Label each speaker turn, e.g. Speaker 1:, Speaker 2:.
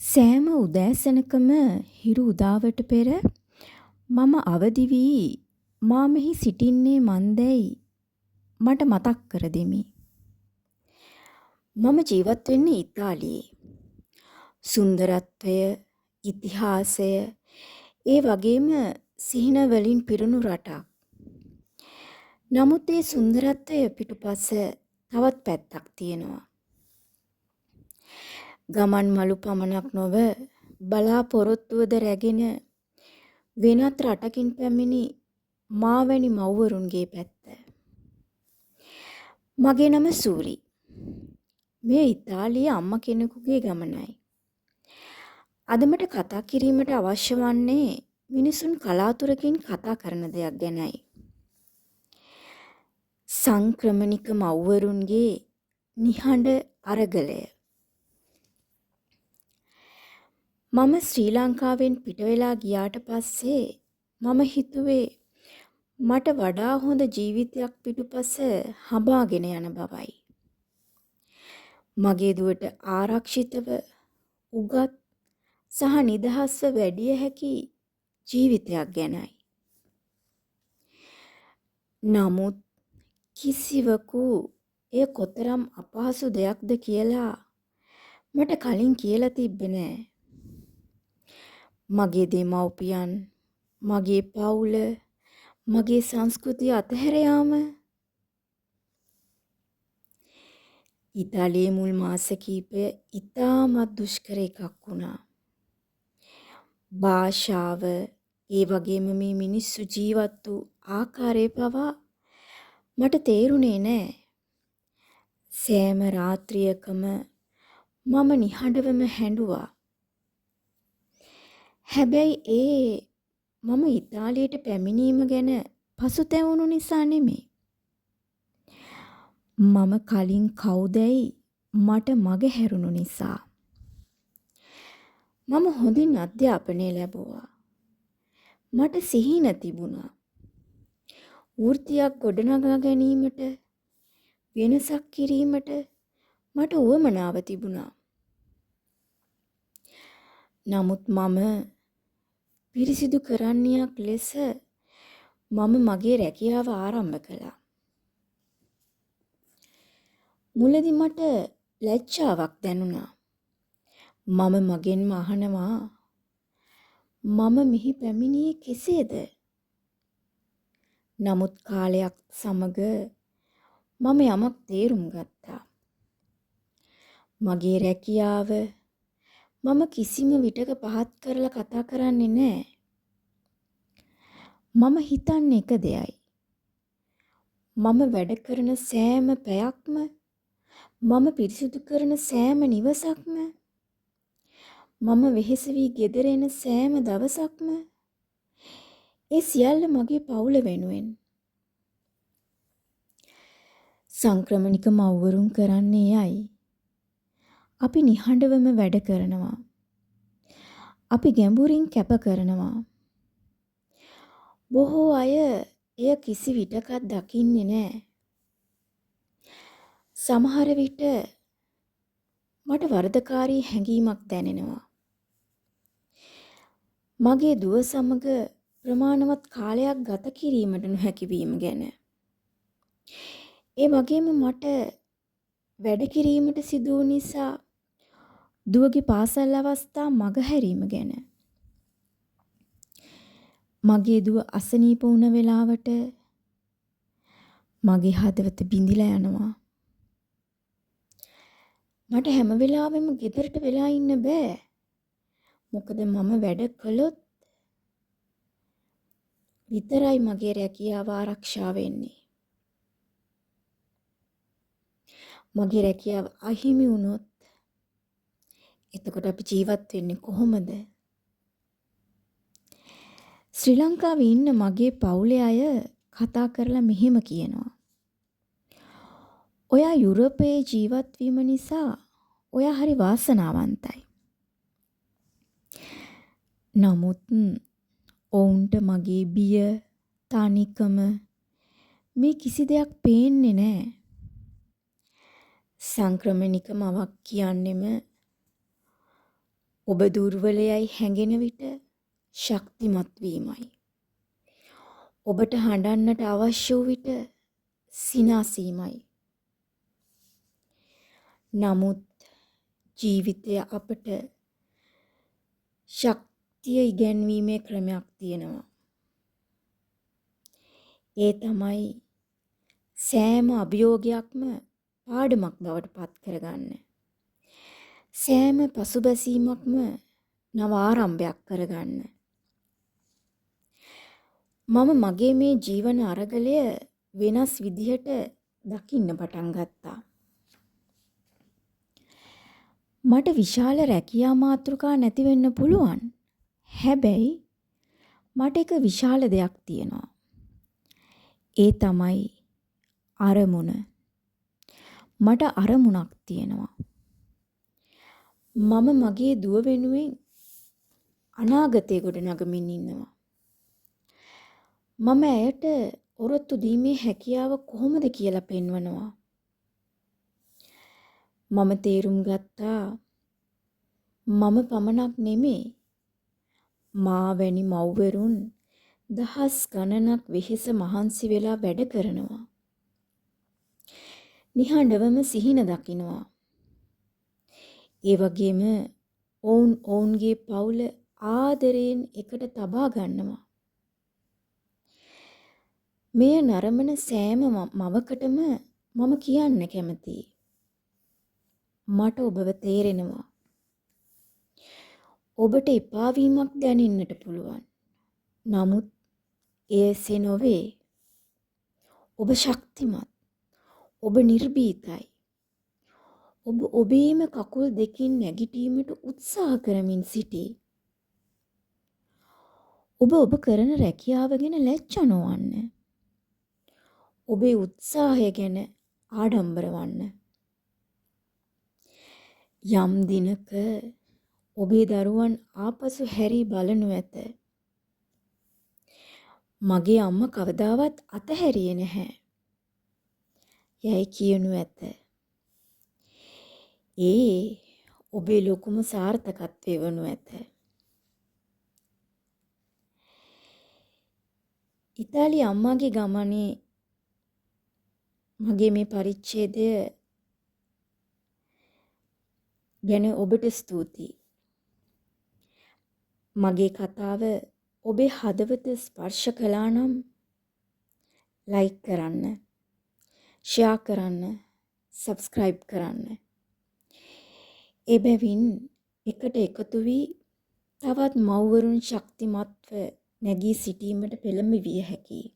Speaker 1: සෑම උදෑසනකම හිරු උදාවට පෙර මම අවදි වී මා මෙහි සිටින්නේ මන්දැයි මට මතක් කර දෙමි. මම ජීවත් වෙන්නේ ඉතාලියේ. සුන්දරත්වය, ඉතිහාසය, ඒ වගේම සිහින වලින් පිරුණු රටක්. නමුත් ඒ සුන්දරත්වය පිටුපස තවත් පැත්තක් තියෙනවා. ගමන් මළු පමණක් නොව බලාපොරොත්තුවද රැගෙන වෙනත් රටකින් පැමිණි මා වැනි මව්වරුන්ගේ පැත්ත. මගේ නම සූරි. මෙය ඉතාලියේ අම්මා කෙනෙකුගේ ගමනයි. අද මට කතා කිරීමට අවශ්‍ය වන්නේ මිනිසුන් කලාතුරකින් කතා කරන දෙයක් ගැනයි. සංක්‍රමණික මව්වරුන්ගේ නිහඬ අරගලය. මම ශ්‍රී ලංකාවෙන් පිට වෙලා ගියාට පස්සේ මම හිතුවේ මට වඩා හොඳ ජීවිතයක් පිටුපස හඹාගෙන යන බවයි. මගේ දුවට ආරක්ෂිතව, උගත් සහ නිදහස්ව වැඩිය හැකි ජීවිතයක් ගැනයි. නමුත් කිසිවකු එය කොතරම් අපහසු දෙයක්ද කියලා මට කලින් කියලා තිබ්බේ නෑ. මගේ දෙමව්පියන්, මගේ පවුල, මගේ සංස්කෘතිය අතහැර යාම. ඉතාලියේ මුල් මාස කීපය ඉතාමත් දුෂ්කර එකක් වුණා. භාෂාව, ඒ වගේම මේ මිනිස්සු ජීවත් වූ ආකාරය පවා මට තේරුණේ නෑ. සෑම රාත්‍රියකම මම නිහඬවම හැඬුවා. හැබැයි ඒ මම ඉතාලියට පැමිණීම ගැන පසුතැවුණු නිසා නෙමෙයි. මම කලින් කවුදැයි මට මග හැරුණු නිසා. මම හොඳින් අධ්‍යාපනය ලැබුවා. මට සිහින තිබුණා. වෘත්තියක් ගොඩනගා ගැනීමට, වෙනසක් කිරීමට මට උවමනාව තිබුණා. නමුත් මම පිරිසිදු කරන්නියක් ලෙස මම මගේ රැකියාව ආරම්භ කළා. මුලදි මට ලැජ්ජාවක් දැනුණා. මම මගෙන්ම අහනවා, මම මෙහි පැමිණියේ කෙසේද? නමුත් කාලයක් සමග මම යමක් තේරුම් ගත්තා. මගේ රැකියාව මම කිසිම විටක පහත් කරලා කතා කරන්නේ නෑ. මම හිතන්නේ එක දෙයයි. මම වැඩ කරන සෑම පැයක්ම, මම පිරිසිදු කරන සෑම නිවසක්ම, මම වෙහෙස වී ගෙදර එන සෑම දවසක්ම, ඒ සියල්ල මගේ පවුල වෙනුවෙන්. සංක්‍රමණික මව්වරුන් කරන්නේ එයයි. අපි නිහඬවම වැඩ කරනවා. අපි ගැඹුරින් කැප කරනවා. බොහෝ අය එය කිසි විටකත් දකින්නේ නෑ. සමහර විට මට වරදකාරී හැඟීමක් දැනෙනවා. මගේ දුව සමග ප්‍රමාණවත් කාලයක් ගත කිරීමට නොහැකි වීම ගැන. ඒ වගේම මට වැඩ කිරීමට සිදු වූ නිසා දුවගේ පාසල් අවස්ථා මගහැරීම ගැන. මගේ දුව අසනීප වුණ වෙලාවට මගේ හදවත බිඳිලා යනවා. මට හැම වෙලාවෙම ගෙදරට වෙලා ඉන්න බෑ. මොකද මම වැඩ කළොත් විතරයි මගේ රැකියාව ආරක්ෂා වෙන්නේ. මගේ රැකියාව අහිමි වුණොත් එතකොට අපි ජීවත් වෙන්නේ කොහොමද? ශ්‍රී ලංකාවේ ඉන්න මගේ පවුලේ අය කතා කරලා මෙහෙම කියනවා. ඔයා යුරෝපයේ ජීවත් වීම නිසා ඔයා හරි වාසනාවන්තයි. නමුත් ඔවුන්ට මගේ බිය, තනිකම මේ කිසි දෙයක් පේන්නේ නෑ. සංක්‍රමණික මවක් කියන්නෙම ඔබ දුර්වලයයි හැඟෙන විට ශක්තිමත් වීමයි. ඔබට හඬන්නට අවශ්‍ය වූ විට සිනාසීමයි. නමුත් ජීවිතය අපට ශක්තිය ඉගැන්වීමේ ක්‍රමයක් තියෙනවා. ඒ තමයි සෑම අභියෝගයක්ම පාඩමක් බවට පත් කරගන්න. සෑම පසුබැසීමක්ම නව ආරම්භයක් කරගන්න. මම මගේ මේ ජීවන අරගලය වෙනස් විදිහට දකින්න පටන් ගත්තා. මට විශාල රැකියා මාතෘකා නැති වෙන්න පුළුවන්. හැබැයි මට එක විශාල දෙයක් තියෙනවා. ඒ තමයි අරමුණ. මට අරමුණක් තියෙනවා. මම මගේ දුව වෙනුවෙන් අනාගතය ගොඩනගමින් ඉන්නවා. මම ඇයට ඔරොත්තු දීමේ හැකියාව කොහොමද කියලා පෙන්වනවා. මම තේරුම් ගත්තා මම පමණක් නෙමේ, මා වැනි මව්වරුන් දහස් ගණනක් වෙහෙස මහන්සි වෙලා වැඩ කරනවා. නිහඬවම සිහින දකිනවා. ඒ වගේම ඔවුන් ඔවුන්ගේ පවුල ආදරයෙන් එකට තබා ගන්නවා. මෙය නරඹන සෑම මවකටම මම කියන්න කැමතියි. මට ඔබව තේරෙනවා. ඔබට එපා වීමක් දැනෙන්නට පුළුවන්. නමුත් එය එසේ නොවේ. ඔබ ශක්තිමත්. ඔබ නිර්භීතයි. ඔබ ඔබේම කකුල් දෙකින් නැගිටීමට උත්සාහ කරමින් සිටී. ඔබ ඔබ කරන රැකියාව ගැන ලැජ්ජා නොවන්න. ඔබේ උත්සාහය ගැන ආඩම්බර වන්න. යම් දිනක ඔබේ දරුවන් ආපසු හැරී බලනු ඇත. මගේ අම්මා කවදාවත් අතහැරියේ නැහැ යැයි කියනු ඇත. ඒ ඔබේ ලොකුම සාර්ථකත්වය වනු ඇත. ඉතාලි අම්මාගේ ගමනේ මගේ මේ පරිච්ඡේදය ගැන ඔබට ස්තුතියි. මගේ කතාව ඔබේ හදවත ස්පර්ශ කළා නම් ලයික් කරන්න, ෂෙයා කරන්න, සබ්ස්ක්‍රයිබ් කරන්න. එබැවින් එකට එකතු වී තවත් මව්වරුන් ශක්තිමත්ව නැගී සිටීමට පෙළඹවිය හැකියි.